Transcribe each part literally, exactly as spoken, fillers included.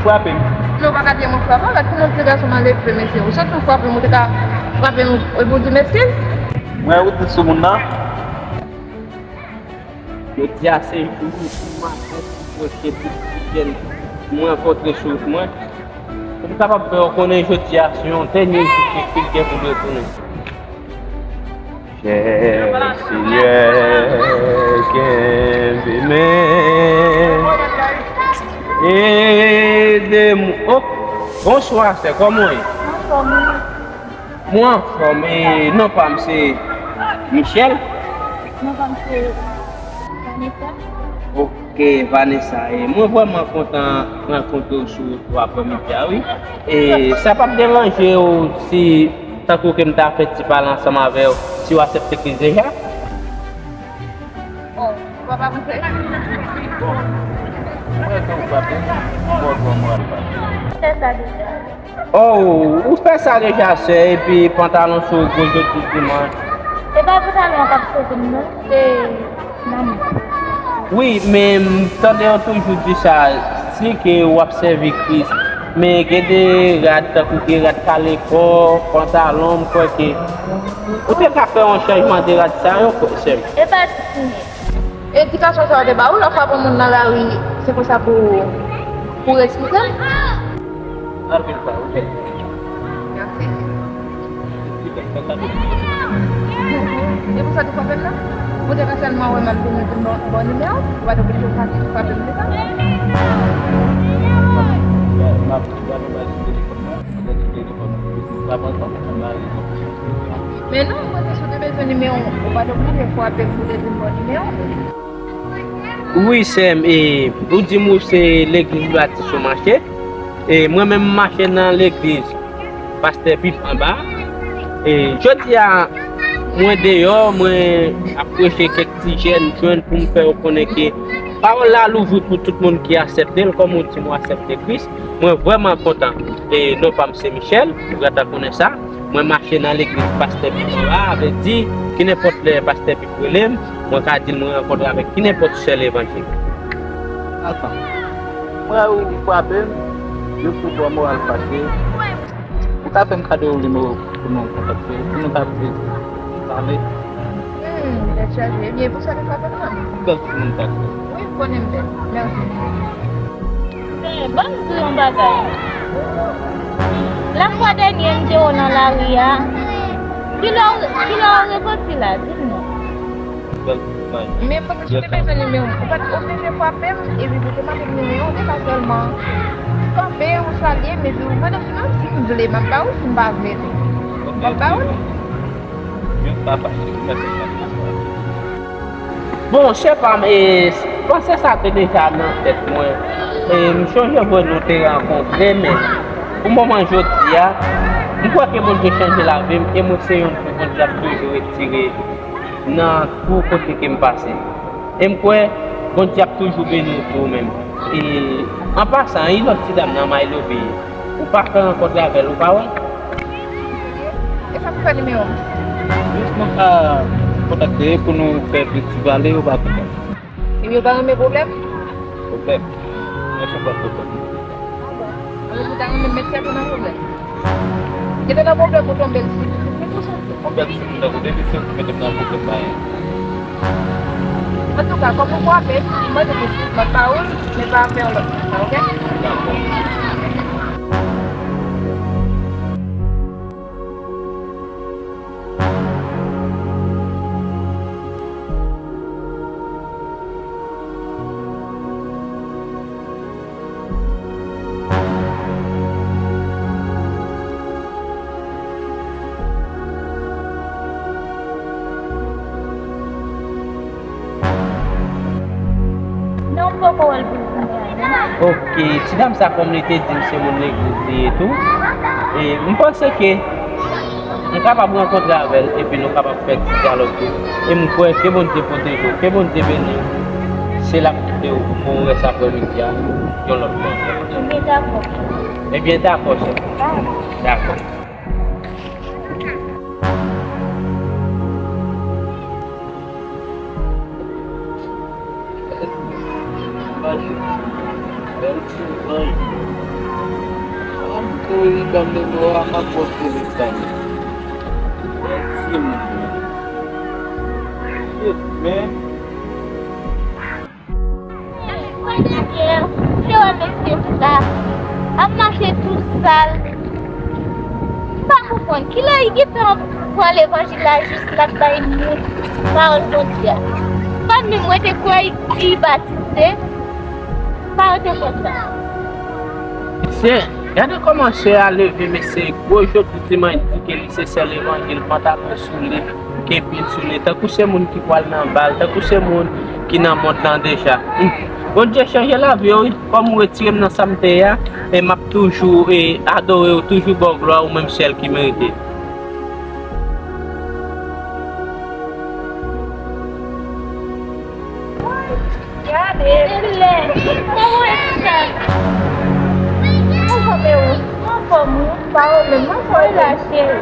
Frape m. Non, w pa ka di mwen frape w, lòt ki moun ti gason malelve, mesye. Ou santi w frape m, ou te ka frape m epi w di m eskiz? Mwen ou di sou moun nan. Jodi a se jou pou maten pou pwoche tout ti jèn mwen rankontre sou wout mwen. Pou m kapab fè yo konnen jodi a se yon dènye jou ki, ki gen pou m retounen. Chè Senyè, kenbe men, ede m. Oh, bonswa, sè, kòman w ye? Mwen anfòm, e non pa m se Michel. Non pa m se Vanessa. Ok, Vanessa, e mwen vrèman kontan rankontre w sou wout ou aprèmidi a, wi. E sa p ap deranje w si, tankou ke m ta fè ti pale ansanm avè w, si w aksepte Kris deja? Oh, papa, mwen fè. Mwen, mwen, mwen, mwen, mwen, mwen, mwen. Fè sa deja. Oh, ou fè sa deja, sè, epi pantalon sou ou gwo jodi dimanch. E pa pantalon an k ap sove m, non, se nanm. Wi, men m tande yo toujou di sa, si ke w ap sèvi Kris, men gen de rad, tankou gen rad kale kò, pantalon, m kwè ke ou te ka fè yon chanjman de rad sa yo, sè m. E pa ti. Edikasyon sa yo te ba ou, lè w frape yon moun nan lari, se konsa pou, pou w eksplike l? Anpil pa, ok. Mèsi. E pou sa te frape m nan? Ou te ka sèlman wè m ap vin, vin bò, bò nimewo, ou pa t oblije frape, frape m konsa. M ap gade bal sou telefòn nan. Men non, mwen te sou te bezwen nimewo w, ou pa t oblije frape m pou te di m ba w nimewo w. Wi, sè m, e, ou di m ou se legliz Batis ou mache. E, mwen menm m mache nan legliz Pastè Pip anba. E, jodi a, mwen deyò, mwen ap preche kèk ti jèn, jwenn pou m fè yo konnen ke pawòl la louvri pou tout moun ki aksepte l, kòm ou di m ou aksepte Kris. Mwen vrèman kontan. E non pa m se Michel, ou gentan konnen sa. Mwen mache nan legliz Pastè Pip anba, vle di, kinenpòt lè Pastè Pip rele m, mwen ka di l mwen rankontre avèk kinenpòt sè levanjil. Atann. Mwen wè ou frape m, yo tou bò moral fache. Ou ka fè m kado nimewo pou nou kontakte, pou nou ka pale. Hmm, tèt chaje. Ebyen, pou sa nou ka fè nou menm? M bèl timoun, dakò. Wi, m konnen m bèl. Mèsi. Men, ban m di w yon bagay. Lafwa dènye m te wè w nan lari a, kilè w, kilè w repanti la? Di m non. Men pandan si w te bezwen nimewo m, ou pa t oblije frape m, epi pou te mande m nimewo m, se pa sèlman kanpe ou salye m, epi ou mande m si menm si m vle, m ap ba ou, si m pa vle tou, m ap ba ou li. Bon, se pa m, e, panse sa te deja nan tèt mwen. E, m chonje vre nou te rankontre, men pou moman jodi a, m kwè ke Bondye chanje lavi m, e mwen se youn ke Bondye ap toujou retire nan tou kote ke m pase. E m kwè Bondye ap toujou beni w tou ou menm. E an pasan, e lòt ti dam nan, Maylobe, ou pa fè rankontre avè l, ou pa wè? E sa pou fè nimewo m? Jis nou ka kontakte pou nou fè ti pale, ou pa konprann. Epi yo pa renmen pwoblèm? Pwoblèm? Mwen se pa pwoblèm. Alò, ou ta renmen met tèt ou nan pwoblèm? Gentan nan pwoblèm ou tonbe l si, si, si, si. Pwoblèm si moun nan kote li se ou ki mete m nan pwoblèm pa yon. Antouka, kòm ou frape, m mande w eskiz, m ap ba ou l, men pa fè yon lòt moun sa, oke? Dakò. Non, m poko wè l pou l kounye a, non. Ok, ti dam sa, kòm li te di m se moun legliz li ye tou, e m panse ke m kapab rankontre avè l, epi nou kapab fè ti dyalòg tou. E m kwè ke Bondye pwoteje w, ke Bondye beni w. Se l ap kite w pou rès aprèmidi a, yon lòt fwa ankò. Ebyen, dakò. Ebyen, dakò, chè. Dakò. Bèl ti vay. Gade lò a, m ap poste li tann. Mèsi, men. Shit, man. Mwen dèyè, te wè mesye sa ap mache tou sal. M pa konprann kilè li gentan pran levanjil la jis l ap bay moun pawòl Bondye a. M pa menm mwen te kwè li batize. M pa te kwè sa. Mesye, gade kòman sè a leve, mesye, gwo jodi dimanch di ke li se sè levanjil, pantalon sou li, kenpi l sou li, tankou se moun ki pral nan bal, tankou se moun ki nan mond lan deja. Hmm. Bondye chanje lavi w, wi. Kòm ou retire m nan sa m te ye a, e m ap toujou, e, adore w, toujou ba w glwa, ou menm sèl ki merite. Gade. Kòman e sa? Anfòm e ou? Anfòm ou? Pa ou menm, anfòm la, cheri.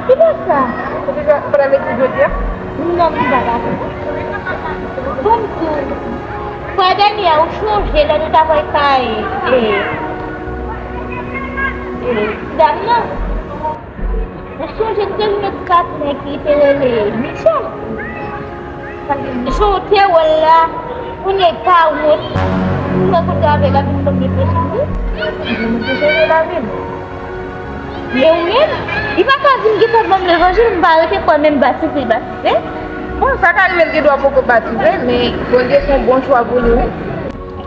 Ki lè sa? Ou te ka pral lekòl jodi a? Non, m pa ka. Bon, m tou. Frè Dani a, ou chonje lè nou t ap al kay, e, e, e, ti dam nan? Ou sonje te gen yon patnè ki te rele Michel? Jan w te wè l la, kounye a pa wont. Mwen kontre avè l, l ap vin ban m reflechi, wi. Mwen te sonje lavi m. Men ou menm, li pa ka vin gentan ban m levanjil, m pa rete kwè menm batize, batize. Bon, sa ka rive l gen dwa poko batize, men Bondye fè yon bon chwa pou li, wi.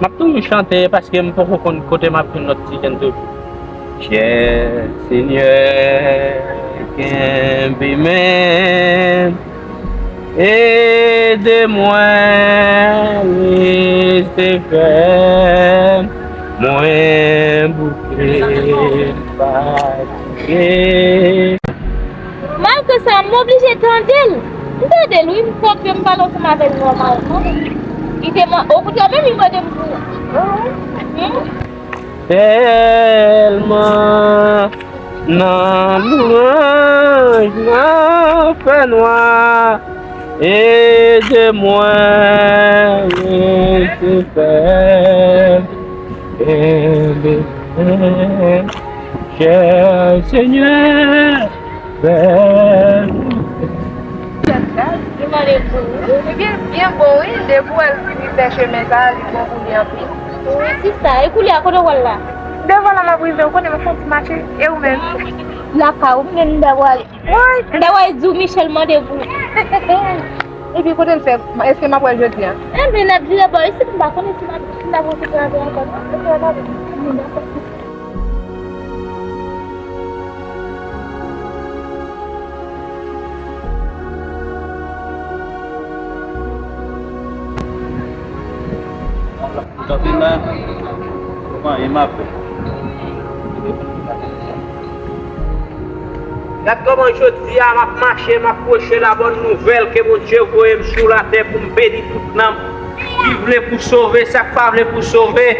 M ap toujou chante paske m poko konn kote m ap jwenn lòt ti jèn toujou. Chè Senyè, kenbe men m, ede mwen rete fèm, mwen bouke fatige. Malgre sa, m oblije tande l. M tande l, wi, m konprann, m pale ansanm avè l nòmalman. Li te mwen, okontrè, menm li mande m pou. Hmm? Tèlman nan lwanj nan fènwa, ede mwen rete fèm, kenbe men, chè Senyè, fèm. Li mande pou ou. Li byen, byen bon, wi, depi w wè l fini fè chemen sa, li bon pou li anpil. Wi, sista, e koulye a, kote w al la? Devan la m ap rive, ou konnen m ap fè yon ti mache, e ou menm? Lakay ou, m menm m ta pral. Woy! M ta pral di w Michel mande pou ou. Epi kote l fè, èske m ap wè l jodi a? Enben, n ap vire bò isit, m pa konnen si m ap, si m ap rankontre avè l ankò, non. Ok, n ap vin. Dakò, sista. Kanpe la, kòman e m ap fè? Gad kòman jodi a m ap mache, m ap pwoche la bòn nouvèl ke Bondye voye m sou latè pou m beni tout nanm ki vle pou sove, sa k pa vle pou sove.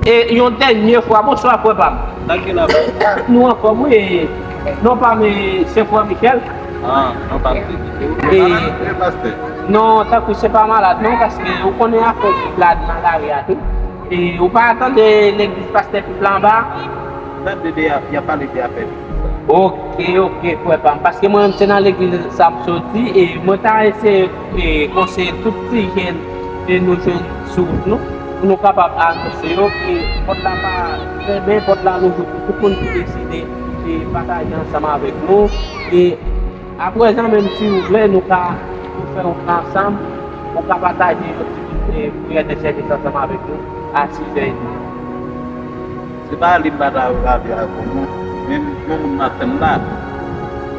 E yon dènye fwa, bonswa frè pa m. Nan ki la? Nou anfòm wi. Non pa m, se frè Michel. Ah, non pa m. E, e pastè. Non, tankou se pa malad non, paske ou konnen afè ladan nan lari a tou. E ou pa tande legliz pastè Pip la anba? Tande de, y ap pale de afè. Ok, ok, frè pa m. Paske mwen menm se nan legliz sa m soti e mwen ta eseye e konseye tout ti jèn e nou jwenn sou wout nou, pou nou kapab anonse yo ke pòt la pa fèmen, pòt la louvri pou tout moun ki deside e pataje ansanm avèk nou. E aprezan menm si ou vle, nou ka nou fè yon ansanm, ou ka pataje yon ti e priyè de sèvis ansanm avèk nou a sizè edmi. Se pa li m pa ta rale avè w non. Men yon moun m ap tann la.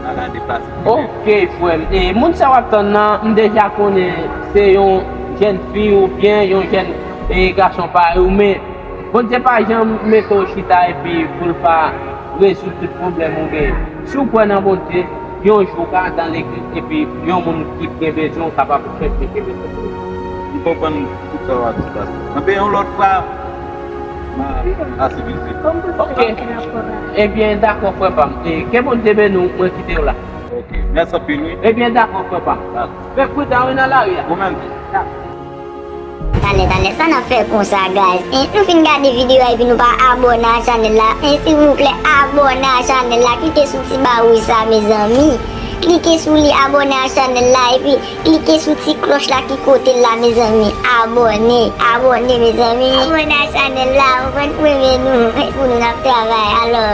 M Ala deplase. Ok, frè m. E, moun sa w ap tann nan, m deja konnen se yon jèn fi oubyen yon jèn e, gason parèy ou, men Bondye pa janm mete w chita epi pou l pa rezoud tout pwoblèm ou genyen. Si w kwè nan Bondye, yon jou w ka antre nan legliz epi yon moun ki gen bezwen w kapab chèche kenbe tèt ou. M konprann tout sa w ap di, pastè. Anben, yon lòt fwa, m a, m a sivilize. Ok. Ebyen, dakò, frè pa m. E, ke Bondye beni w, mwen kite w la. Ok. Mèsi anpil, wi. Ebyen, dakò, frè pa m. Fè pridan, wi, nan lari a. Ou menm tou. Talè, talè, sa n ap fè konsa, guys? Hein? Nou fin gade videyo a epi nou pa abòne a chanèl la. Hein, silvouplè, abòne a chanèl la. Klike sou ti ba wouj sa, mezanmi. Klike sou li, abòne a chanèl la, epi klike sou ti klòch la ki kote l la, mezanmi. Abòne, abòne, mezanmi. Abòne a chanèl la, ou konprann, pou renmen nou, pou nou n ap travay. Alò.